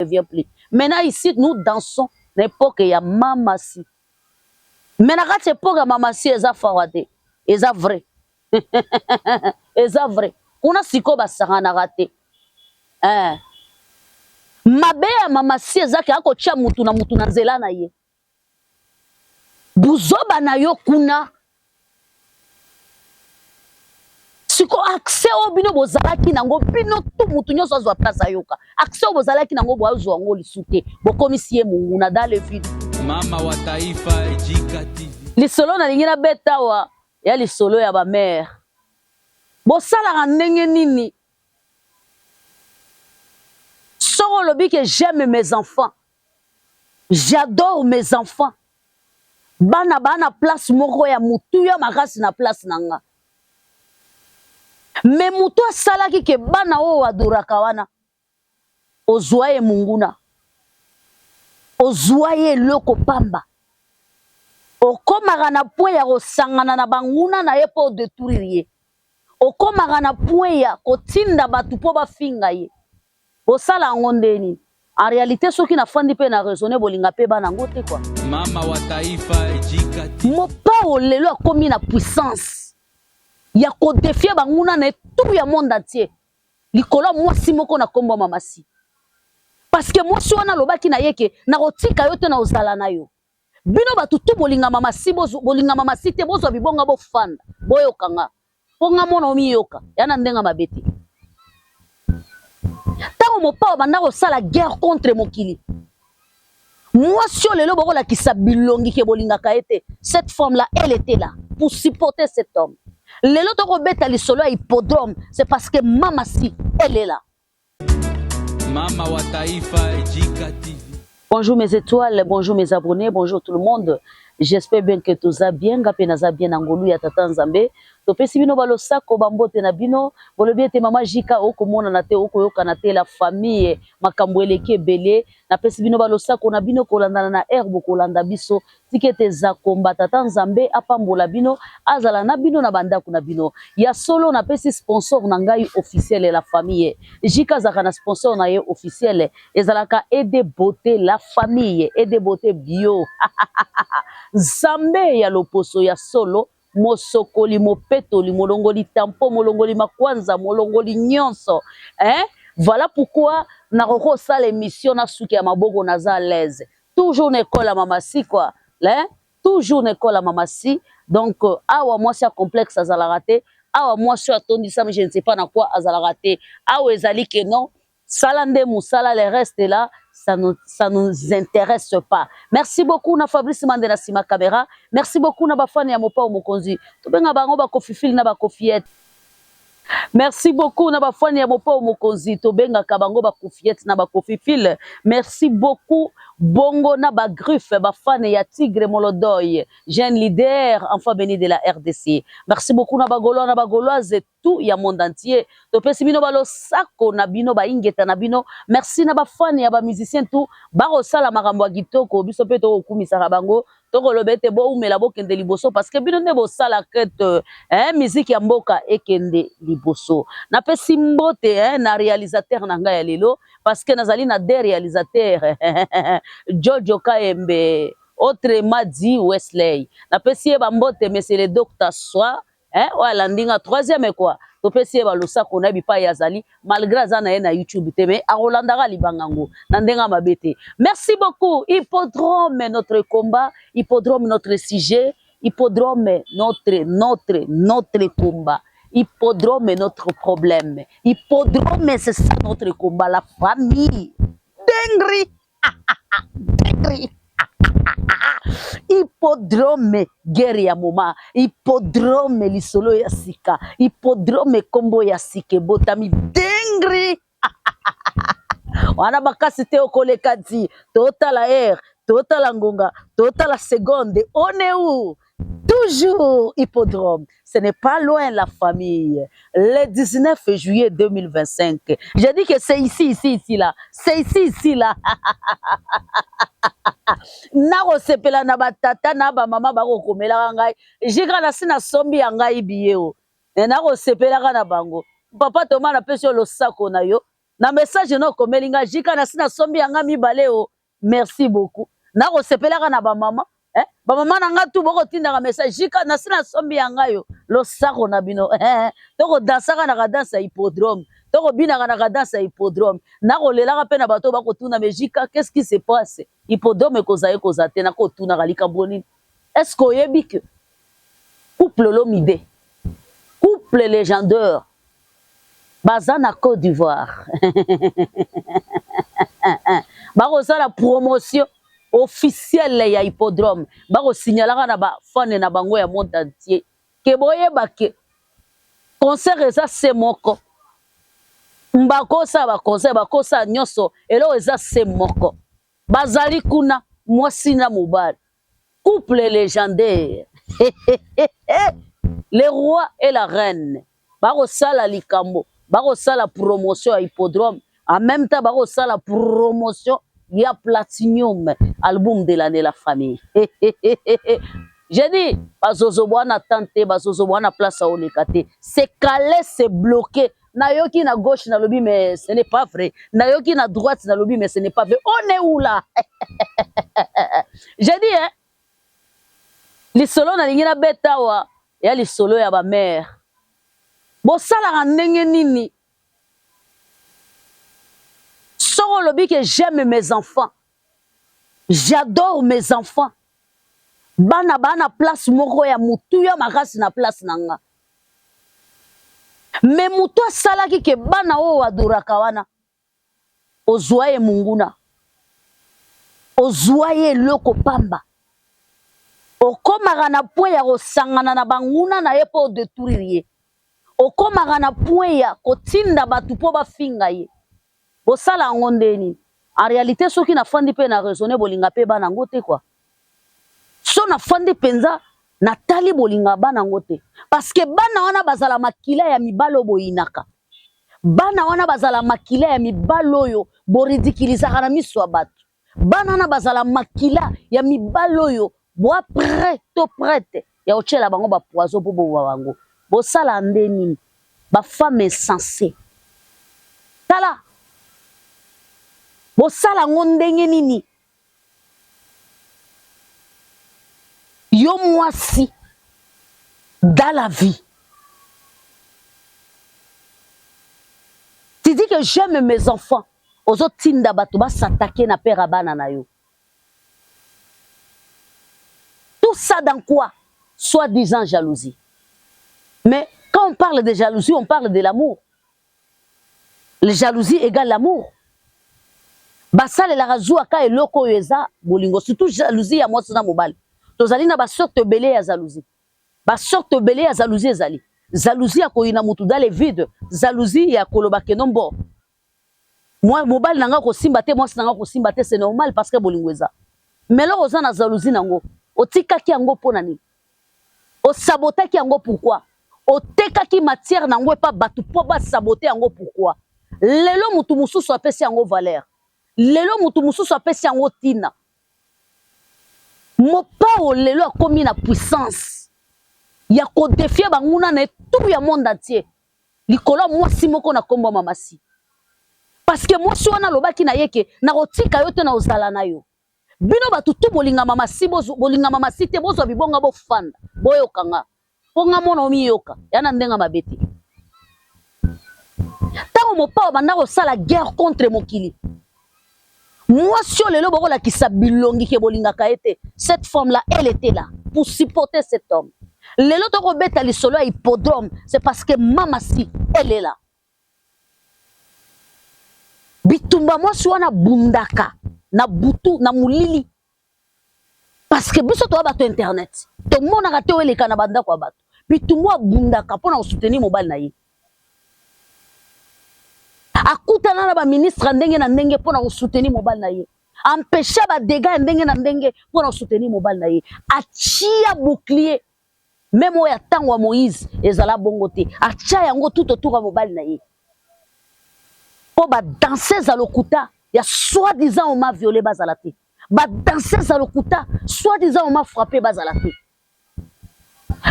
revient plus. Maintenant ici nous dansons na epoque ya mama si. Mais na kati epoque ya mama si eza fawa te. Eza vrai. Eza vrai. Kuna sikoyo basanganaka te. Eh. Mabe ya mama si eza ke akotia mutu na mutu na nzela na ye. Buzoba na yo kuna. Siko accès oyo bino bozalaki nango bino tu mutu nyonso azwa place ayoka accès oyo bozalaki nango boazwa yango lisu te bokomisi ye monguna dans le vide. Mama wa taifa Ejika TV. Lisolo nalingi nabeta awa ya lisolo ya ba mère bosalaka ndenge nini soki olobi ke j'aime mes enfants j'adore mes enfants bana baa na place moko ya motuya makasi na place na nga me moto asalaki ke bana oyo adoraka wana ozwa ye monguna ozwa ye eloko pamba okomaka na point ya kosangana na banguna na ye mpo odetruire ye okomaka na point ya kotinda bato mpo bafinga ye Bosala yango nde nini? En realite soki na fandi pe na raisonner bolinga pe bana ngo te quoi. Mama wa taifa Ejika TV. Mopao lelo akomi na puissance ya ko defier banguna na ye tout ya monde entier likolo ya mwasi moko na kombo ya Mama Si. Parce que mwasi wana alobaki na ye ke nakotika yo te na ozala na yo. Bino batu tout bolinga mama si bolinga mama si te bozwa bibonga bofanda boyoka nga po nga mona omiyoka ya na ndenge mabe te. Tango mopao banda kosala guerre contre mokili mwasi oyo lelo bokolakisa bilongi ke bolingaka ye te cette femme là elle était là pour supporter cet homme lelo tokobeta lisolo ya hippodrome c'est parce que mama si elle est là. Mama wa taifa Ejika TV. Bonjour mes étoiles, bonjour mes abonnés, bonjour tout le monde. J'espère bien que toza bien, nga pe naza bien na ngolu ya tata Nzambe. Topesi bino balosako bambote na bino, bolobi ete mama Jika okomonana te, okoyokana te la famille, makambo eleki ebele. Napesi bino balosako na bino kolandana na heure bokolanda biso. Tika ete Zakomba Tata Nzambe apambola bino, azala na bino na ba ndaku na bino. Ya solo napesi sponsor na ngai officiel la famille. JK azalaka na sponsor na ye officiel ezalaka ED Beaute la famille, ED Beaute bio. Nzambe ya loposo ya solo mosokoli mopetoli molongoli tampon molongoli makwanza molongoli nyonso hein voilà pourquoi nakoki kosala emission na suki ya maboko naza à l'aise toujours na école ya mama si quoi hein toujours na école ya mama si donc awa mwasi ya complexe azalaka te awa mwasi oyo atondisami je ne sais pas na quoi azalaka te awa ezali que non sala nde musala le reste là ça nous intéresse pas. Merci beaucoup na Fabrice Mande na sima camera. Merci beaucoup na ba fan ya Mopao Mokonzi. Tobenga bango ba Kofifil na ba Kofiette. Merci beaucoup na ba fan ya Mopao Mokonzi. Tobengaka bango ba Kofiette na ba Kofifil. Merci beaucoup bongo na ba griffe ba fan ya Tigre Molodoy, jeune leader enfant béni de la RDC. Merci beaucoup na ba Gaulois na ba Gauloises tout ya monde entier topesi bino ba losako na bino ba ingeta na bino merci na ba fan ya ba musiciens tout bakosala makambo ya kitoko biso pe tokokumisaka bango tokoloba ete bowumela bokende liboso parce que bino nde bosala kete eh, musique ya mboka ekende liboso napesi mbote eh, na réalisateur na ngai ya lelo parce que nazali na deux réalisateurs Jojo Kayembe autrement dit Wesley napesi ye bambote monsieur le docteur Soi Hein oyo alandi nga troisième quoi topesi ye ba losako na ye bipai azali malgre aza na ye na YouTube te mais akolandaka libanga ngo na ndenge mabe te. Merci beaucoup hippodrome notre combat hippodrome notre sujet hippodrome notre notre notre combat hippodrome notre problème hippodrome c'est ça notre combat la famille dinguerie dinguerie hippodrome guerre ya moma hippodrome lisolo ya sika hippodrome kombo ya sika ebotami dengri wana makasi te okoleka ti totala heure totala ngonga totala seconde on est où toujours hippodrome ce n'est pas loin la famille le 19 juillet 2025 j'ai dit que c'est ici ici ici là c'est ici ici là nakosepela na batata na bamama bakokomelaka ngai jika nasi nasombi ya ngai biye o nakosepelaka na bango papa toma napesi yo losako na yo. Na message na okomeli nga jika nasi nasombi yanga mibale o. Merci beaucoup. Nakosepelaka na ba mama eh? Ba mama na nga tu bokotindaka message jika nasi nasombi yanga yo losako na bino eh? Tokodansaka na kadanse ya hippodrome, tokobinaka na kadanse ya hippodrome, nakolelaka mpe na bato bakotuna me jika qu'est-ce qui se passe hippodrome ekozala ekozala te, nakotunaka likambo nini? Est-ce que oyebi que couple Olomide, couple légendaire baza na Côte d'Ivoire bakosala promotion officielle ya hippodrome, bakosignalaka na bafane na bango ya monde entier ke boyeba ke concert eza se moko, bakosala ba concert, bakosala nyonso, eloko eza se moko, bazali kuna mwasi na mobali, couple légendaire le roi et la reine bakosala likambo, bakosala promotion ya hippodrome, en même temps bakosala promotion ya Platinum album de l'année la famille. J'ai dit bazozo bwana tante, bazozo bwana place aoleka te, c'est calé, c'est bloqué. Nayoki na gauche nalobi mais ce n'est pas vrai, nayoki na droite nalobi mais ce n'est pas vrai, on est où là? J'ai dit hein, lisolo nalingi nabeta awa ya lisolo ya bamare, bosalaka ndenge nini soko olobi ke j'aime mes enfants, j'adore mes enfants, bana baa na place moko ya motuya makasi na place na nga, me motu asalaki ke bana oyo adoraka wana ozwa ye monguna, ozwa ye eloko pamba, okomaka na point ya kosangana na banguna na ye mpo odétruire ye, okomaka na point ya kotinda bato mpo bafinga ye. Bosala yango ndeni? En réalité soki nafandi mpe na raisonne, bolinga mpe bana yango te quoi. So nafandi mpenza natali, bolinga bana yango te, parce que bana wana bazala makila ya mibali oyo boyinaka, bana wana bazala makila ya mibali oyo boridikilisaka na miso ya bato, bana wana bazala makila ya mibali oyo boa prêt to prête ya kotiela bango bapoison mpo bobwa bango. Bosala nde nini, bafemme insensé? Tala, bosala yango ndenge nini? Yo mwasi, dans la vie tu dis que j'aime mes enfants, ozotinda bato basatake na père ya bana na yo. Tout ça dans quoi? Soi-disant jalousie. Mais quand on parle de jalousie, on parle de l'amour. La jalousie égale l'amour. Basalelaka zuwa ka eloko oyo eza bolingo, surtout jalousie ya mwasi na mobali. Tozali na basorte ebele ya jalousie, basorte ebele ya jalousie. Ezali jalousie ya koyina motu dans le vide, jalousie ya koloba keno mbo mobali na nga kosimba te, mwasi na nga kosimba te, c'est normal parce que bolingo eza. Mais eloko oza na jalousie nango, otikaki yango mpo na nini? Osabotaki yango pourquoi? Otekaki matière nango epa bato mpo basabote yango pourquoi? Lelo motu mosusu apesi yango valeur, lelo motu mosusu apesi yango ntina. Mopao lelo akomi na puissance ya kodéfier banguna na etu ya monde entier likolo ya mwasi moko na nkombo ya Mamasi, parce que mwasi wana alobaki na ye ke nakotika yo te, na ozala na yo. Bino bato tu bolinga Mamasi, bolinga Mamasi te, bozwa bibonga, bofanda, boyoka nga, mpo nga mona omiyoka ya na ndenge mabe te. Ntango mopao banda kosala guerre contre mokili, mwasi oyo lelo bokolakisa bilongi ke bolingaka ye te, cette femme là, elle était là pour supporter cet homme. Lelo tokobeta lisolo ya hippodrome, c'est parce que Mamasi, elle est là. Bitumba mwasi wana bundaka na butu na molili, parce que biso toya bato internet, tomonaka te oyo eleka na bandako ya bato. Bitumba abundaka mpona kosoutenir mobali na ye, akutana na baministre ya ndenge na ndenge mpona kosoutenir mobali na ye, empêche badégâts ya ndenge na ndenge mpona kosoutenir mobali na ye, atia bouclier même oyo ya ntango ya Moïse ezala bongo te, atia yango tout autour ya mobali na ye mpo badanseuse ya lokuta ya soi-disant on m'a violé bazala te, badanseuse ya lokuta soi-disant on m'a frappé bazala te,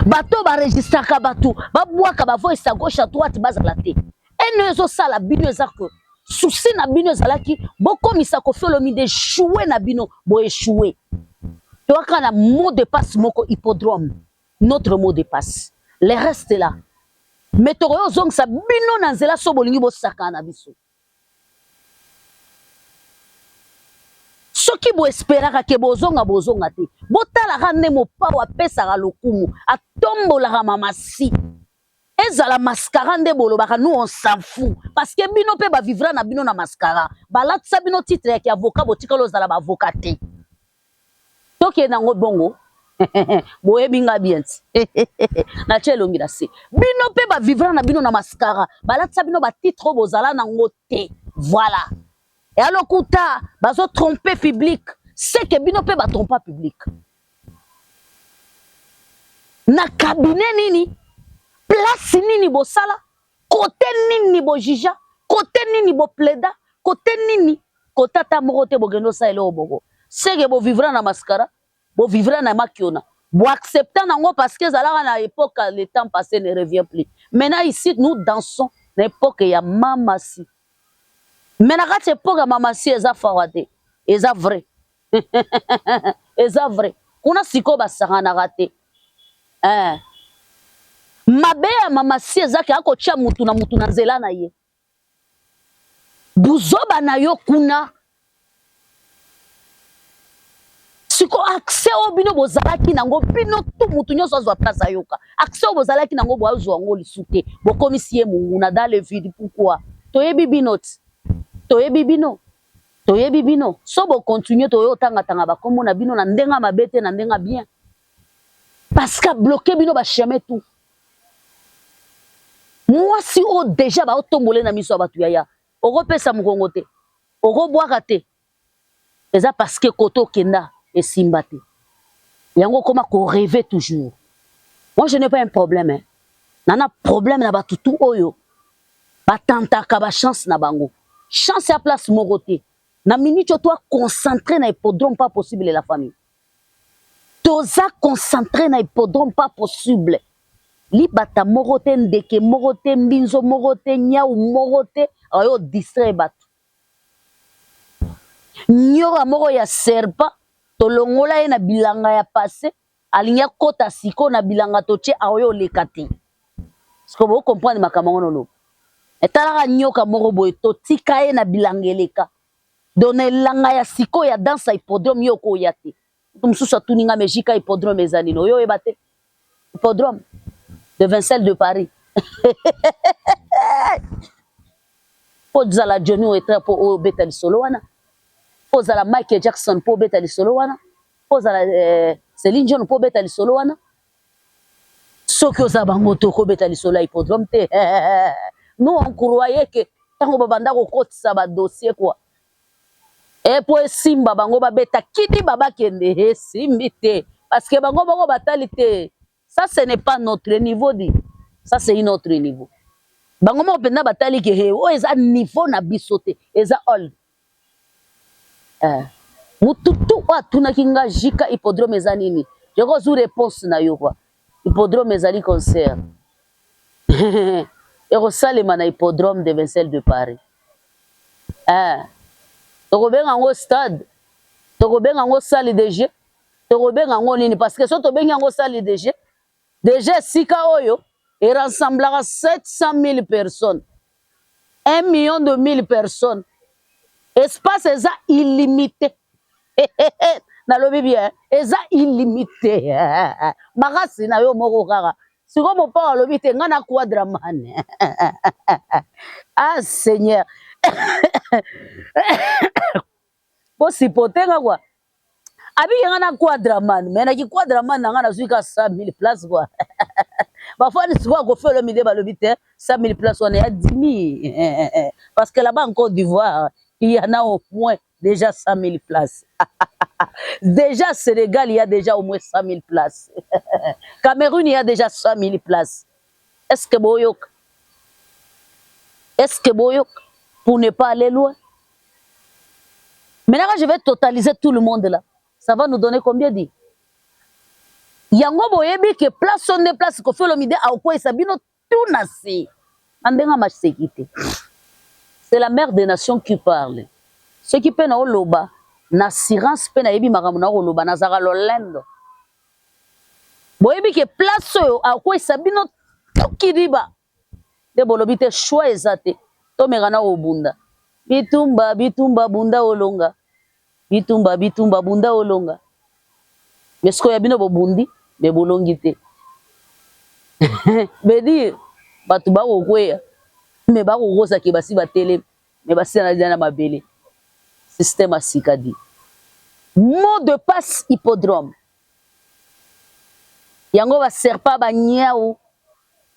bato baregistraka bato babwaka bavoice à gauche à droite bazala te. Eno ezosala bino eza ke Souci na bino ezalaki bokomisa Koffi Olomide jouet na bino, bo echouer. Toyaka na mot de passe moko hippodrome, notre mot de passe. Le reste là. Mais tokoki kozongisa bino na nzela so bolingi bosakana na biso. Soki bo esperaka ke bozonga bozonga te. Botalaka nde mopao apesaka lokumu, atombolaka mama si. Ezala mascara nde bolobaka nous on s'en fout parce que bino pe ba vivra na bino na mascara. Balatisa bino titre ya ki avocat botikala ozala ba avocat te. Tokende yango bongo boyebi nga bien ti natie elongi na se. Bino pe ba vivra na bino na mascara balatisa bino ba titre oyo bozala nango te. Voilà. Ya lokuta bazo tromper public c'est que bino pe ba trompa public. Na cabinet nini? Place nini bosala? Cote nini bo jugea? Cote nini bo plaida? Cote nini? Cote ata moko te bokende osala eloko moko. C'est que bo vivra na mascara, bo vivra na makiona. Bo accepta nango parce que ezalaka na epoque le temps passé ne revient plus. Maintenant ici nous dansons na epoque ya mama si. Mais na kati epoque ya mama si eza fawa te. Eza vrai. Eza vrai. Kuna sikoyo basanganaka te. Eh. Mabe ya mama si eza ke akotia mutu na mutu na nzela na ye. Buzoba na yo kuna. Siko accès oyo bino bozalaki nango bino tout mutu nyonso azwa place ayoka. Accès oyo bozalaki nango boazwa yango lisu te. Bokomisi ye monguna dans le vide pourquoi? Toyebi bino ti. Toyebi bino. Toyebi bino. So bo continuer toyo tanga tanga ba kombo na bino na ndenga mabe te na ndenga bien. Parce que bloquer bino ba chemin tout. Mwasi oyo deja ba otombole na miso ya batu yaya. Okopesa mukongo te. Okobwaka te. Eza parce que kote okenda esimba te. Yango okoma ko rever toujours. Moi je n'ai pas un problème hein. Nana problème na batu tout oyo ba tentaka ba chance na bango. Chance ya place moko te. Na minute oyo toi concentre na hippodrome pas possible la famille. Toza concentre na hippodrome pas possible. Libata moko te, ndeke moko te, mbinzo moko te, niawu moko te ayo distraire batu. Nyoka moko ya serpent tolongola ye na bilanga ya passe alingi akota sikoyo na bilanga totie aoyo oleka te. Sikoyo bo comprendre makambo yango noloba. Etalaka nyoka moko boye totika ye na bilanga eleka. Donc na elanga ya sikoyo ya danse ya hippodrome yo okoya te. Mutu mosusu atuni nga mais JK hippodrome eza nini? Oyo oyeba te? Hippodrome de Vincennes de Paris. Faut ozala Johnny Wetra po obeta lisolo wana. Faut ozala Michael Jackson po obeta lisolo wana. Faut ozala eh, Celine Dion po obeta lisolo wana. Soki oza bango te okobeta lisolo ya hippodrome te. Nous on croyait que tango babanda kokotisa ba dossier quoi. E po esimba bango babeta kidiba bakende esimbi te parce que bango moko batali te. Ça ce n'est pas notre niveau dit. Ça c'est une autre niveau. Bango moko mpenza batali ke he oyo eza niveau na biso te, eza old. Eh. Mutu tu oyo atunaki nga JK hippodrome eza nini? Je kozwi réponse na yo quoi. Hippodrome ezali concert. Ekosalema na hippodrome de Vincennes de Paris. Eh. Tokobenga yango stade, tokobenga yango salle de jeu, tokobenga yango nini parce que soki tobengi yango salle de jeu deja esika oyo erassemblaka 700 000 personnes 1 million de 1000 personnes espace eza illimité nalobi bien eza illimité makasi na yo moko kaka sikoyo mopao alobi te ngai na quadraman ah seigneur bosipote nga kua abiki nga na quadraman mais na ki quadraman na nga nazwi ka 100 000 place kua bafani sikoyo Koffi Olomide balobi te 100 000 place wana ya dimi parce que là-bas en Côte d'Ivoire il y en a au moins déjà 100 000 places déjà Sénégal il y a déjà au moins 100 000 places Cameroun il y a déjà 100 000 places. Est-ce que boyoka? Est-ce que boyoka? Pour ne pas aller loin. Maintenant, quand je vais totaliser tout le monde là, ça va nous donner combien dit? Yango boyebi ke place on est place Koffi Olomide akokweyisa bino tout na se. Na ndenge maseki te. C'est la mère des nations qui parle. Soki pe naoloba na assurance pe nayebi makambo nakoloba, nazalaka lolendo. Boyebi ke place oyo akweyisa bino tukiliba nde bolobi te choix eza te, tomeka na kobunda bitumba bitumba bunda olonga bitumba bitumba bunda olonga. Mais sikoyo ya bino bobundi mais bolongi te. Veut dire bato bakokweya mais bakokosa ke basi batelemi mais basi na mabele. Système ya sika di mot de passe hippodrome yango ba serpent ba niau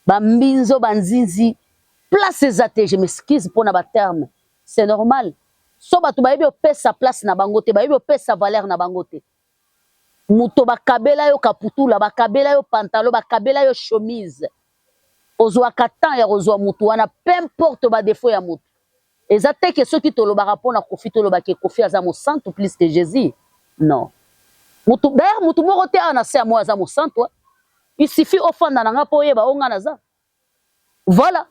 ba mbinzo ba nzinzi place eza te. Je m'excuse mpona ba terme, c'est normal. So bato bayebi opesa place na bango te, bayebi opesa valeur na bango te. Moto bakabela yo kaputula, bakabela yo pantalon, bakabela yo chemise, ozwaka temps ya kozwa motu wana, peu importe ba défaut ya motu. Eza te ke soki tolobaka mpona Kofi, tolobaka Kofi aza mosantu plus que Jésus, non. Mutu d'ailleurs, mutu moko te awa na se ya moi aza mosantu. Il suffit ofanda na nga mpo oyeba oyo nga naza. Voilà,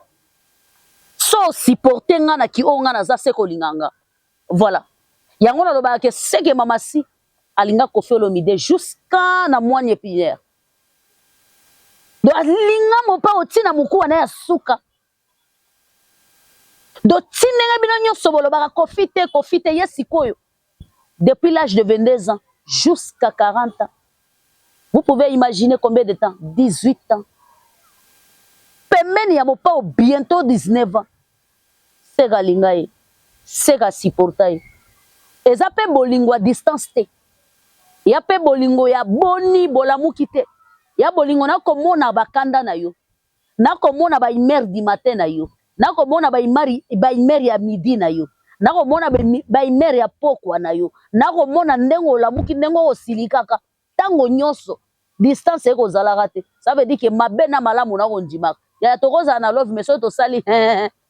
so osupporte nga na ki oyo nga naza, se kolinga nga. Voilà, yango nalobaka ke seke mamasi alinga Kofi Olomide jusqu'à na moigne épinière. Donc alinga mopa otina mokuwa na ya suka. Donc ti ndenge bino nyonso bolobaka Kofi te, Kofi te, ye sikoyo depuis l'âge de 22 ans jusqu'à 40 ans, vous pouvez imaginer combien de temps? 18 ans pembeni ya mopao, bientôt 19 ans. Seka alinga ye, seka supporta ye. Eza mpe bolingo ya distance te, ya mpe bolingo ya boni bolamuki te, ya bolingo nakomona bakanda na yo, nakomona ba humeur du matin na yo, nakomona ba humeur ya midi na yo, nakomona ba humeur ya pokwa na yo, nakomona ndenge olamuki, ndenge okosilikaka ntango nyonso. Distance ekozalaka te. Ça veut dire ke mabe na malamu nakondimaka yaya. Tokozala na love, mais soki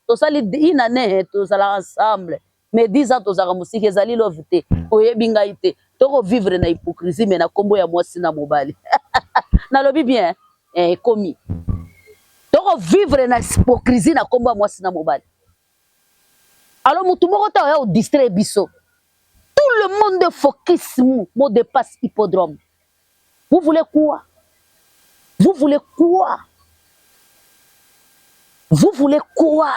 tosali une année tozalaka ensemble, mais 10 ans tozalaka mosika, ezali love te. Oyebi ngai te, tokovivre na hypocrisie mais na nkombo ya mwasi na mobali. Nalobi bien, ekomi tokovivre na hypocrisie na nkombo ya mwasi na mobali. Alors motu moko te oya odistraire biso. Tout le monde focus mot de passe hippodrome. Vous voulez quoi? Vous voulez quoi? Vous voulez quoi?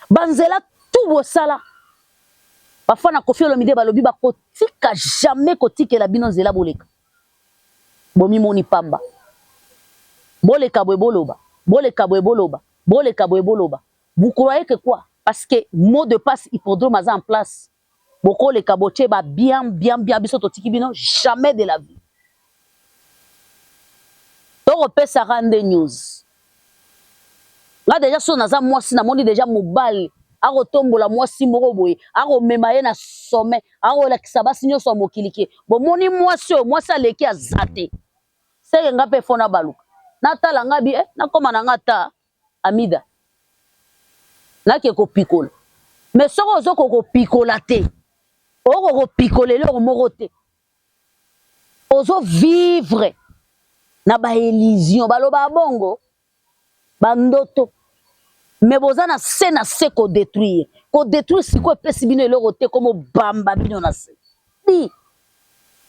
Banzela tu bosala, bafana Kofi Olomide balobi bakotika jamais kotikela bino nzela. Boleka, bomimoni pamba. Boleka boye, boloba, boleka boye, boloba, boleka boye, boloba. Vous croyez que quoi? Parce que mot de passe hippodrome aza en place, bokoleka botie ba bien bien bien. Biso totiki bino? Jamais de la vie. Tokopesaka nde news. Nga déjà so naza mwasi, namoni déjà mobali akotombola mwasi moko boye, akomema ye na sommet, akolakisa basi nyonso ya mokili ke bomoni mwasi oyo, mwasi aleki aza te. Seke nga mpe fo nabaluka, natala nga bi nakóma na nga ta amida, nake kopikola. Mais soki ozokoka kopikola te, okoka kopikola eloko moko te, ozovivre na ba illusion. Baloba bongo bandoto, mais boza na se na se kodétruire, kodétruire. Sikoyo epesi bino eloko te, komobamba bino na se di.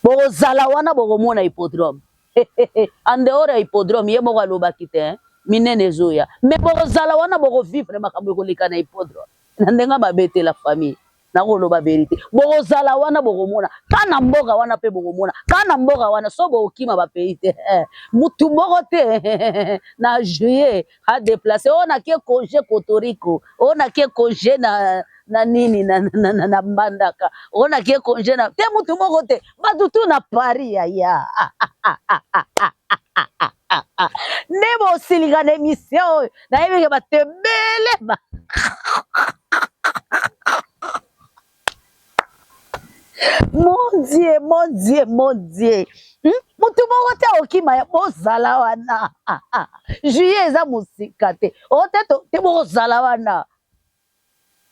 Bokozala wana, bokomona hippodrome. En dehors ya hippodrome, ye moko alobaki te minene ezoya, mais bokozala wana, bokovivre makambo ekoleka na hippodrome na ndenge mabe te. La famille, nakoloba vérité. Bokozala wana, bokomona ka na mboka wana mpe bokomona ka na mboka wana. So bokokima bapays te, mutu moko te na juillet adéplace oyo nake congé Kotoriko, oyo nake congé na nini na Mbandaka, oyo nake congé na te. Mutu moko te, bato tu na Paris. Yaya, nde bosilika na émission oyo, nayebike bato ebele. Mon Dieu, mon Dieu, mon Dieu! Mutu moko te okima. Bozala wana, juillet eza mosika te. O te te, bokozala wana,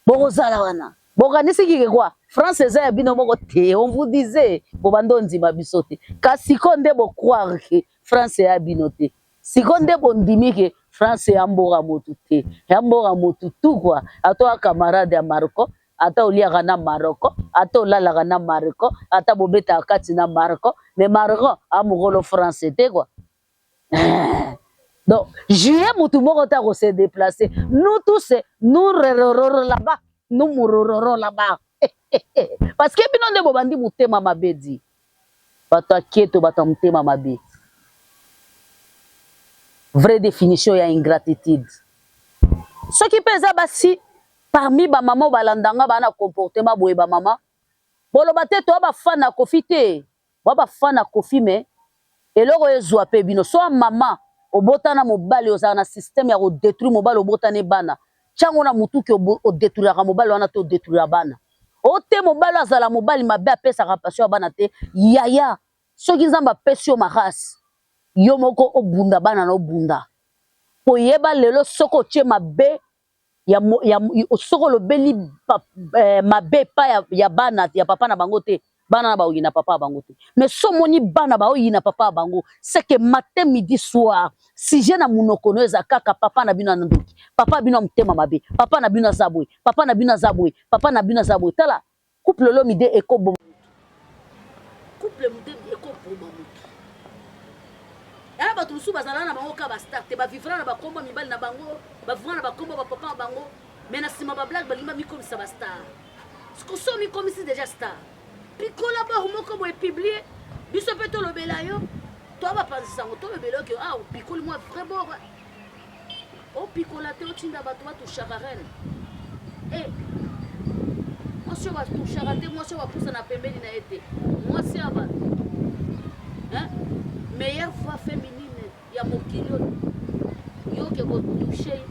bokozala wana. Bokanisi kike kwa France eza ya bino moko te. On vous disait, bobanda ondima biso te, kasi siko nde bocroire ke France eya bino te. Siko nde bondimi ke France ya mboka motu te, ya mboka motu tu kua. Ata oza camarade ya Marco, ata oliaka na Marco, ata olalaka na Marco, ata bobetaka kati na Marco, mais Marco a mokolo France te kua. Donc juillet motu moko te ako se déplacer. Nous tous, nous rerororo là-bas, nous mourororo là-bas, parce que bino nde bobandi motema mabe. Di bato aketo, bato ya motema mabe, vraie définition ya ingratitude. Soki mpe eza basi parmi bamama oyo balandanga, baa na comportement boye, bamama boloba te toya bafan na Kofi te, boya bafan na Kofi, mais eloko oyo ezwa mpe bino so mama obotana mobali, ozala na système ya kodétruire mobali, obotani bana, ntiango na mutuki, odétruiraka mobali wana te, odétruira bana o te. Mobali azala mobali mabe, apesaka passion ya bana te. Yaya, soki Nzambe apesi yo makasi, yo moko obunda bana na obunda koyeba. Lelo soki otie mabe ya soki olobeli mabe epai ya bana ya papa na bango te, bana na baoyina papa ya bango te. Mais so omoni bana baoyina papa ya bango, c'est que matin, midi, soir, sujet na monoko no eza kaka papa na bino ya ndoki, papa na bino ya motema mabe, papa na bino aza boye, papa na bino aza boye, papa na bino aza boye. Tala couple Olomide ekoboma couple ekoboma motu. Aya, bato mosusu bazala na bango kaka bastar te, bavivra na bakombo mibali na bango, bavivra na bakombo bapapa na bango, mais na nsima bablague balingi bamikomisa bastar. So mikomisi déjà star, pikola bor moko boye, publie, biso mpe tolobela yo, to bapanzisa yango, tolobela yo ke ah, opikoli mwa vrai bor. Opikola te, otinda bato batushaka reine e mwasi oyo batushaka te, mwasi oyo bapusana pembeni na ye te, mwasi ya bato, meilleure voix féminine ya mokili oyo, yoke kotouche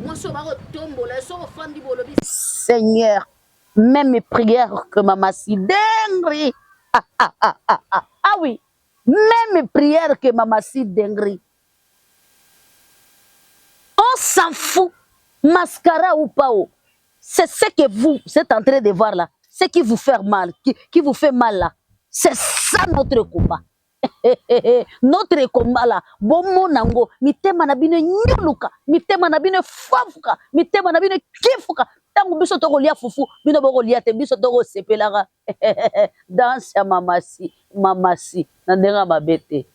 mwasi oyo bakotombola ye. Soki ofandi, bolobi: "Seigneur, même prière que mama Sidengri." Ah, ah, ah, ah, ah. Ah oui, même prière que mama Sidengri, on s'en fout, mascara ou pas. Oh, c'est ce que vous êtes en train de voir là, ce qui vous fait mal, qui vous fait mal là, c'est ça notre combat. Notre combat là, bomona yango, mitema na bino enyuluka, mitema na bino efafuka, mitema na bino ekifuka. Ntango biso tokolia fufu, bino bokolia te. Biso tokosepelaka danse ya mamasi mamasi na ndenge ya mabe te.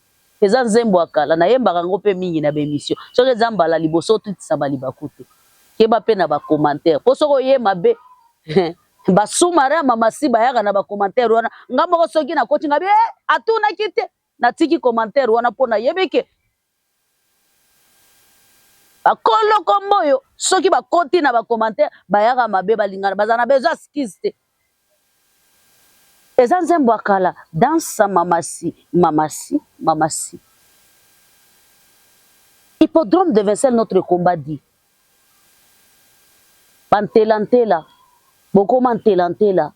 Eza nzembo ya kala, nayembaka yango mpe mingi na baémission. Soki eza mbala liboso otutisa balibaku te, keba mpe na bacommentaire, mpo soki oye mabe, basumare ya mamasi bayaka na bacommentaire wana. Nga moko soki nakoti, nga bi eh, atunaki te, natiki commentaire wana mpo nayebi ke bakolo kombo oyo, soki bakoti na bacommentaire, bayaka mabe, balingana, bazala na besoin excuse te. Eza nzembo ya kala, dansa mamasi mamasi mamasi. Hippodrome de Vincennes, notre combat dit bantelantela, bokoma ntelantela,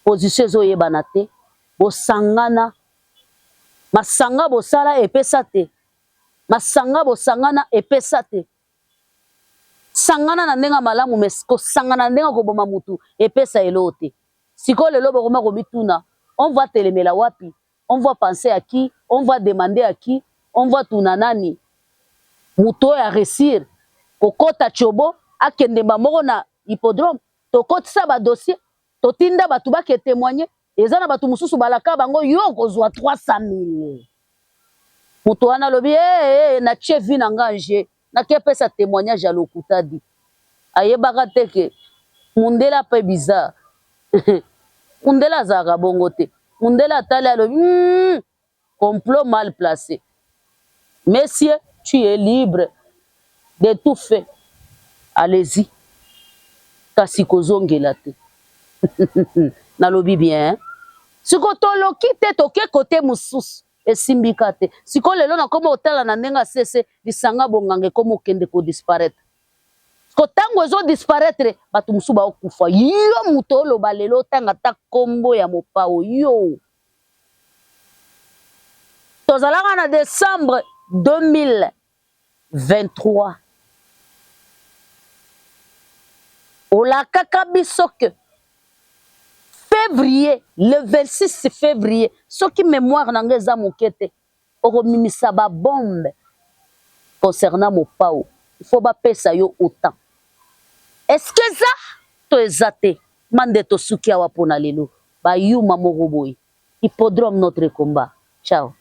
position ezoyebana te. Bosangana masanga, bosala epesa te, masanga bosangana epesa te. Sangana na ndenge malamu, mais kosangana na ndenge koboma mutu epesa eloko te. Sikoyo lelo bokoma komituna: on va telemela wapi? On va penser à qui? On va demander à qui? On va tuna nani? Moto oyo aréussir kokɔta tiobo, akende moko na hippodrome, tokotisa badossier, totinda bato bake témoigner. Eza na bato mosusu balaka bango, yo kozwa 300 000. Moto wana alobi: hey, hey, natie vie na nga nje, nakepesa témoignage ya lokuta." Di ayebaka te ke mundele ape bizarre, mundele azalaka bongo te. Mundele atali, alobi: complot mal placé, monsieur, tu es libre de tout fait, allez-y, kasi kozongela te." Nalobi bien. Siko toloki te, toke kote mosusu, esimbika te. Sikoyo lelo nakoma kotala na ndenge asese lisanga bonganga ekoma okende kodisparaître. Ko ntango ezodisparaître, bato mosusu baokufa. Yo moto oloba lelo, otanga ata nkombo ya mopao. Yo tozalaka na décembre 2023, olakaka biso ke février, le 26 février, soki mémoire na nga eza moke te, okomimisa babombe. Concernant Mopao, il faut bapesa yo autant. Est-ce que eza to eza te? Mande tosuki awa mpona lelo. Bayuma moko boye. Hippodrome, notre combat. Ciao.